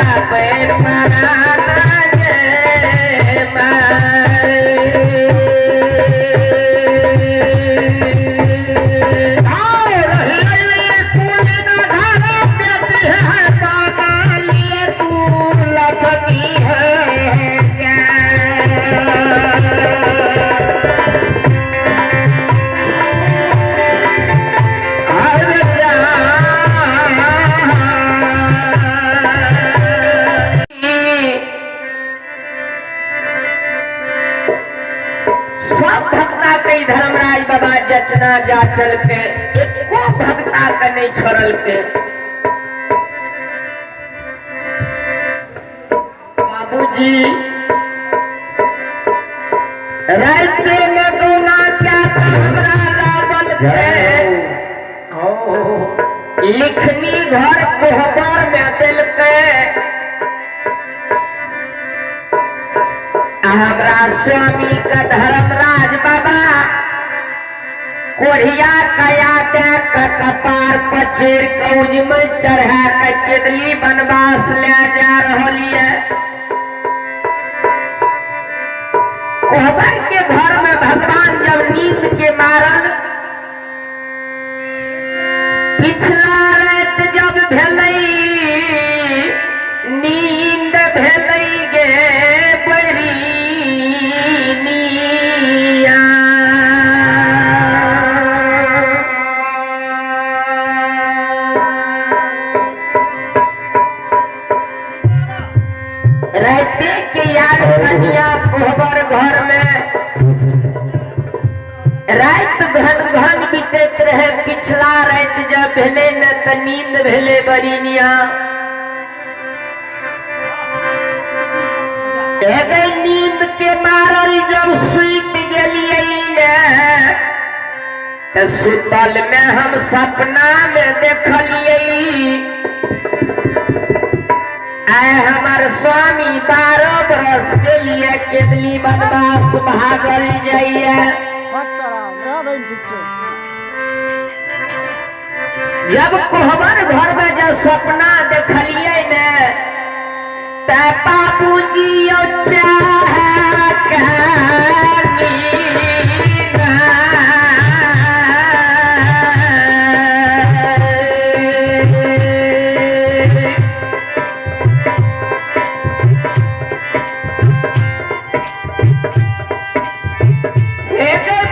बचावे पराना गे माय। सब भक्ता के धर्मराज बाबा जचना जा चल के एको भक्ता के नहीं छोड़ल के। बाबूजी रात में गौना क्या हमरा लावल के लिखनी घर कोहबर में दिल के। हमरा स्वामी का धर्मराज बाबा कोढ़िया कया दे के कपार पर चढ़ कौज में चढ़ा के केदली बनवास ले जा रहल ये। कोहबर के घर में भगवान जब नींद के मारल पिछला रात जब भेलै नींद भेलै गे बरिनिया। राते के यार कनिया कोहबर घर में रात घन घन बीतैत रहे। पिछला रात जब भेलै न त नींद भेलै बरिनिया। एगो नींद के मारल जब सुति गेलियै ने त सुतल में हम सपना में देखलियै आय हमर स्वामी 12 बरस के लिए केदली बनवास भागल जाइए। जब कोहबर घर में जब सपना देखलियै ने त बाबूजी यौ चाह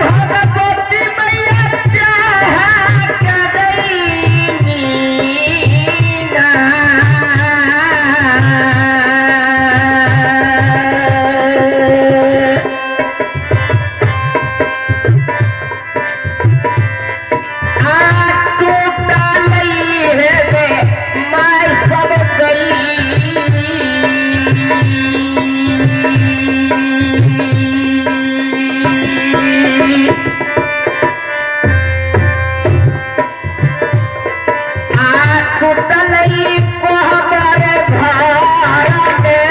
भगवती मैया चाह गई। आ टूटलै कोहबर घर में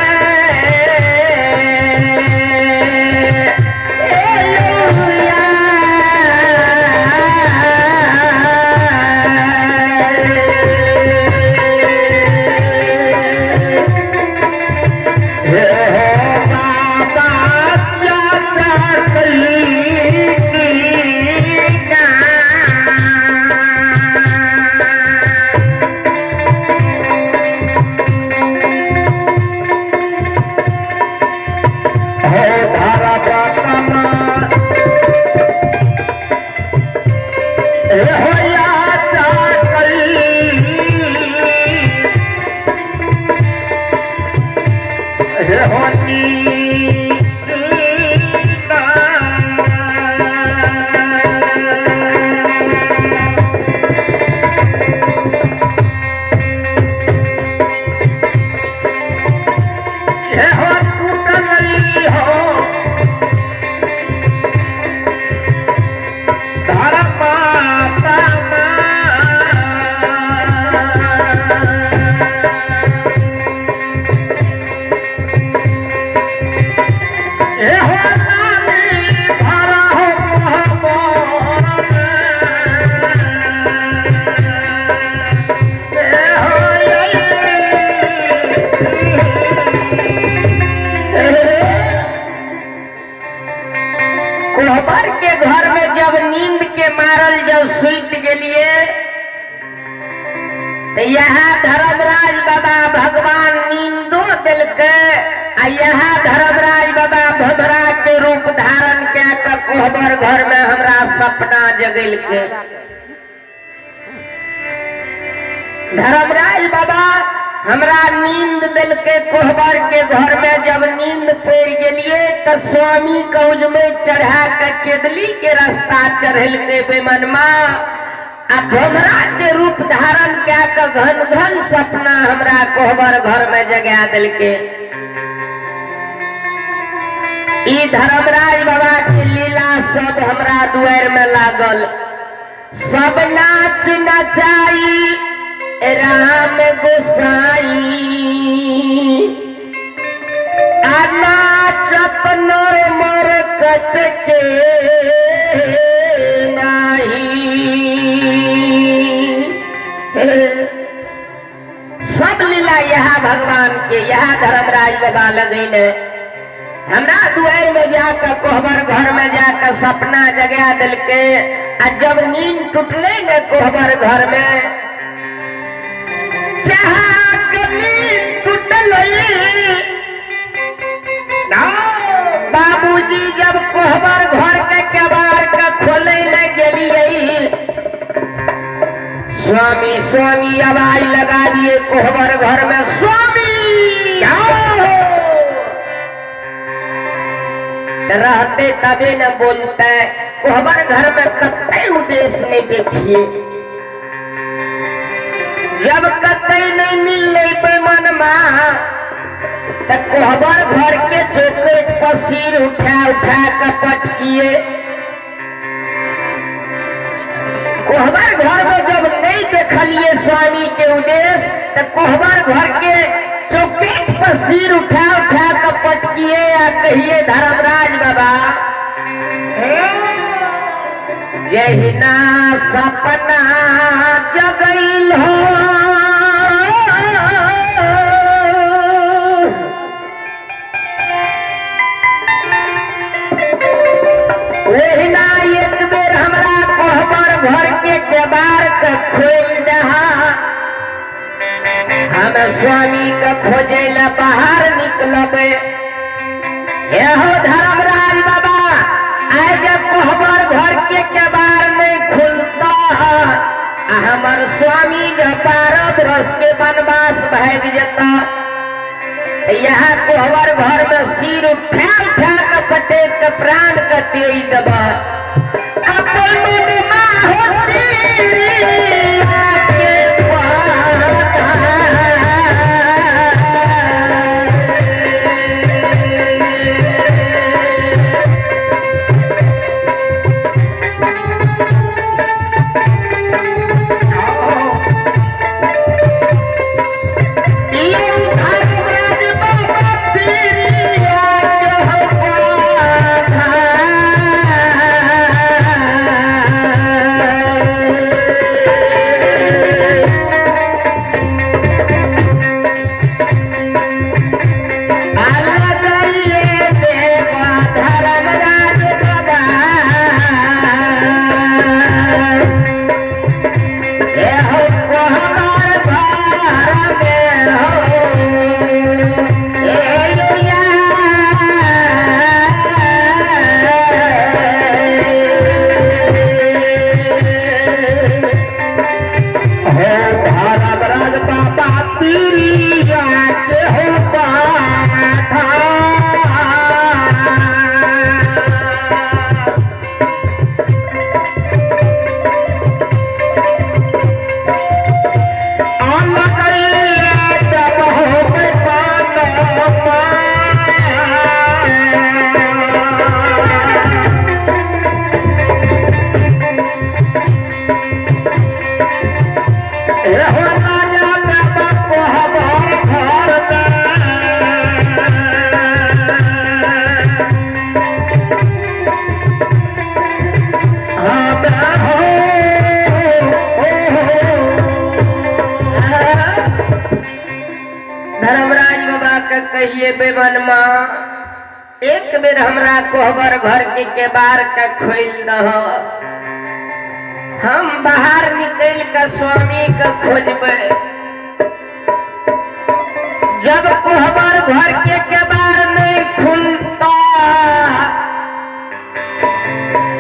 एलुया। हे बाबा चाचा हो धारा बाबा हे हो याचा हे हो हे हो टूटल हो धारा पाता कोहबर के घर में जब नींद के मारल जब सुत गेलिए तो यहाँ धर्मराज बाबा भगवान नींदो दिलके आ यहाँ धर्मराज बाबा भभरा के रूप धारण कए के कोहबर घर में हमरा सपना जगेलके। धर्मराज बाबा हमरा नींद दिलके कोहबर के घर में जब नींद पड़ गेलिए तो स्वामी कौज में चढ़ा के केदली के रास्ता चढ़ेलके बेमनमा आ भोमरा के रूप धारण कए के घन घन सपना हमरा कोहबर घर में जगा दिलके। ई धर्मराज बाबा के लीला सब हमरा दुआर में लागल। सब नाच नचाई राम गोसाई आ नाचत नर मर कट के नाही। सब लीला यहाँ भगवान के यहाँ धर्मराज बाबा लगैने हमरा दुआर में जाकर कोहबर घर में जाकर सपना जगा दिलके आ जब नींद टूटले ने कोहबर घर में चाह के नींद टूटल बाबूजी जब कोहबर घर के केबाड़ के खोले ले गेलिए स्वामी स्वामी आवाज लगा दिए कोहबर घर में स्वामी रहते तबे न बोलते कोहबर घर में कतई उद्देश्य नहीं देखिए। जब कतई नहीं मिल रही बेमनमा तो कोहबर घर के चौकट पर सिर उठा उठा के पटकिए। कोहबर घर में जब नहीं देखलिए स्वामी के उद्देश्य तो कोहबर घर के चौकेट पर सिर उठा उठा के पटकिए आ कहिए धर्मराज बाबा जहिना सपना जगैल हो ओहिना एक बेर हमरा कोहबर घर के केबाड़ के खोल दहा हम स्वामी के खोजे ला बाहर निकलबे। एहो धर्मराज बाबा आइ जब कोहबर घर के केबाड़ नहीं खुलता आ हमर स्वामी जब 12 बरस के वनवास भागि जेता यहाँ कोहबर घर में सिर उठा उठा के पटेक के प्राण के तेज देबा। अपन मनमा हो तेरी आके राजा बाबा कोहबर घर में। धर्मराज बाबा के कहिए बेमनमा, एक बेर हमरा कोहबर घर के केबार के खोल दह, हम बाहर निकल के स्वामी के खोजबे। जब कोहबर घर के केबार नहीं खुलता,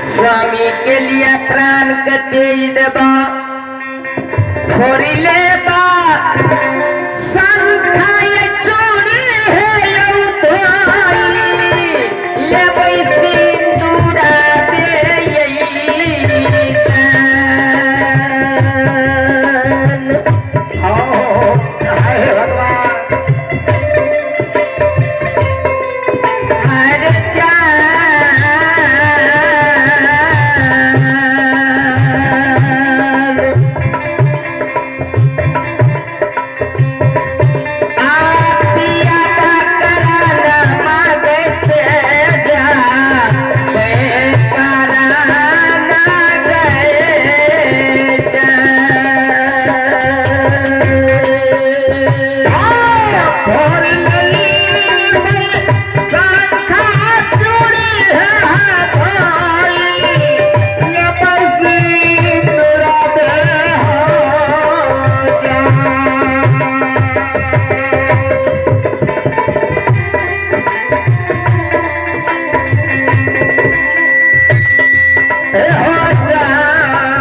स्वामी के लिए प्राण के तेज देबा, फोड़ी लेबा शंखा ये चूड़ी है यौ धोई, लेबै सिन्दूरा देयै जान। हाय भगवान। हर जान। आ पिया बकरा मांगे से जा, कराना गए जान। और लली शंखा चूड़ी है भाई, लपसी तुरा दे हो जान। हो जान।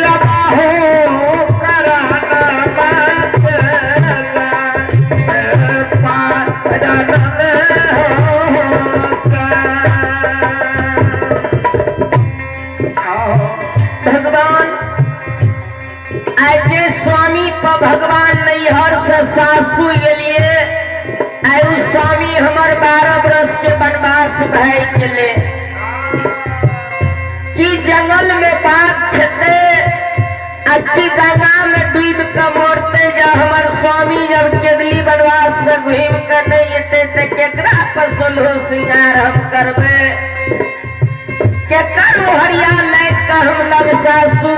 लबाहो कराना बात भगवान आज जे स्वामी पर भगवान नैहर से सासू गेलिए, आइ उ स्वामी हमर 12 बरस के वनवास भए गेले। कि जंगल में बाघ खेते आ कि गंगा में डूब के मरते। जा हमर स्वामी जब केदली वनवास से घूम के नहीं एते ते केकरा पर सोलहो श्रृंगार हम करबे, केकर हरिया लायक के हम लग सासू